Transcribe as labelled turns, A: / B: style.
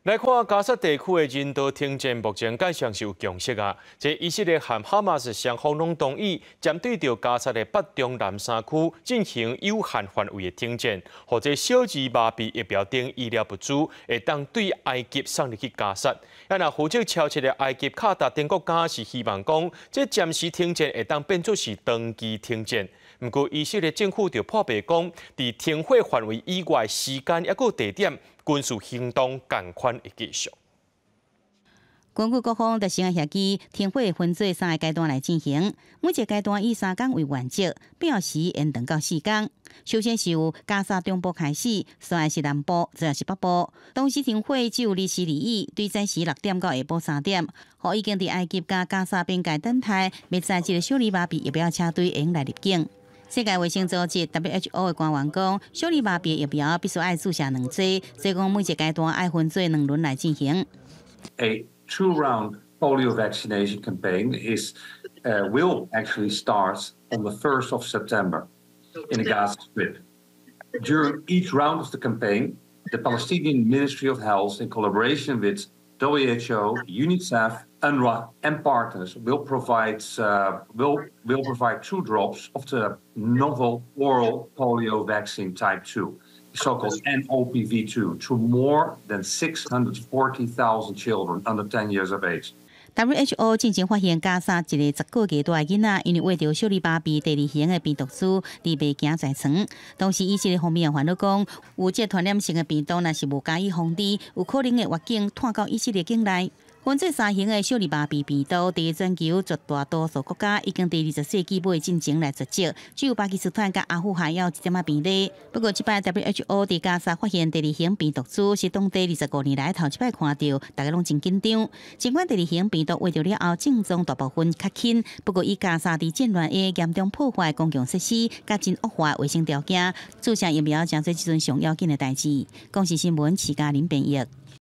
A: 來看加薩地區的人道停戰，目前蓋上是有共識啊。這以色列和哈馬斯雙方攏同意，針對著加薩的北中南三區進行有限範圍的停戰，予這小兒麻痹疫苗等醫療物資會當對埃及送入去加薩。啊，若負責調停的埃及、卡達等國家是希望講，這暫時停戰會當變做是長期停戰。毋過以色列政府就破白講，佇停火範圍以外時間抑閣地點，軍事行動仝款會繼續。
B: 根據各方達成的協議，停火分做三个階段來進行，每一个階段以3工為原則，必要時延長到4工。首先是由加沙中部開始，紲來是南部，最後是北部。同時停火只有臨時而已，對早時6點到下晡3點，予已經佇埃及佮加沙邊界等待，欲採這个小兒麻痹疫苗車隊會用來入境。世界衛生組織 WHO 的官員講，小兒麻痹疫苗必須愛注射兩劑，所以講每一個階段愛分做兩輪來進行。
C: A two-round polio vaccination campaign is will actually start on the 1st of September in the Gaza Strip. During each round of the campaign, the Palestinian Ministry of Health, in collaboration with WHO, UNICEF, UNRWA, and partners, will provide two drops of the novel oral polio vaccine type 2, so-called nOPV2, to more than 640,000 children under 10 years of age.
B: WHO 進前發現加沙一个10個月大的囡仔，因為患著小兒麻痹第二型的病毒株，而袂行在床。同時，以色列方面也煩惱講，有這傳染性的病毒，若是無加以防治，有可能會越境傳到以色列境內。分做三型的小兒麻痹病毒，佇全球絕大多數國家已經佇20世紀尾進前來絕跡，只有巴基斯坦佮阿富汗猶有一點仔病例。不過，這擺 WHO 佇加沙發現第二型病毒株，是當地25年來頭一擺看著，大家攏真緊張。儘管第二型病毒患著了後，症狀大部分較輕，不過以加沙佇戰亂下嚴重破壞公共設施，佮真惡化衛生條件，注射疫苗成做這陣上要緊的代誌。公視新聞，徐嘉玲編譯。